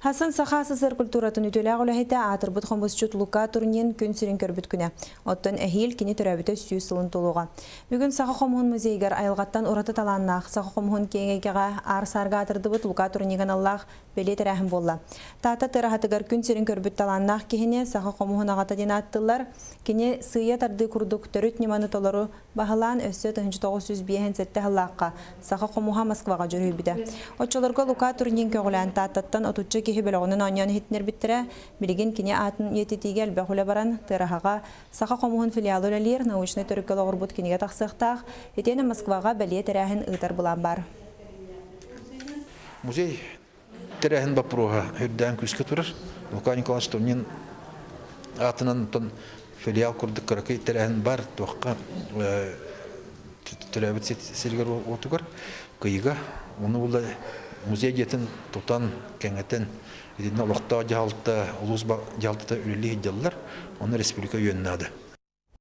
Хасан Саха СССР культуратын үтүөлээх үлэһитэ, аатырбыт хомусчут Лука Турнин күн сирин көрбүт күнэ. Оттон эһиил кини төрөөбүтэ 100 сылын туолуоҕа. Бүгүн Саха хомуһун музейыгар айылҕаттан ураты талааннаах, саха хомуһун киэҥ эйгэҕэ аар саарга аатырдыбыт Лука Турнинга аналлаах бэлиэ тэрээһин буолла. Таатта Тыараһатыгар күн сирин көрбүт талааннаах киһини саха хомуһун аҕата диэн ааттыыллар. Кини сыыйа тардыы курдук төрүт ньыманы толору баһылаан, өссө 1957 сыллаахха саха хомуһа Москваҕа дьүрүһүйбүтэ. Оччолорго Лука Турнин көҕүлээн Тааттаттан 30-ча киһи бөлөҕүнэн оонньоон иһитиннэрбиттэрэ. Билигин кини аатын үйэтитиигэ элбэх үлэ баран, Тыараһаҕа саха хомуһун филиала үлэлиир, научнай төрүккэ олоҕурбут кинигэ тахсыахтаах, итиэннэ Москваҕа бэлиэ тэрээһин ыытар былаан баар. Музей тэрээһин боппуруоһа үрдээн күүскэ турар. Лука Николаевич Турнин аатынан филиал курдук кыракый тэрээһин бар туохха төрөөбүт сиригэр уотугар Кыйыга ону була музей дьиэтин тутан кэҥэтэн итиннэ олохтоох дьаһалта, улуус дьаһалтата үлэлии сылдьаллар, ону республика өйүөн наада.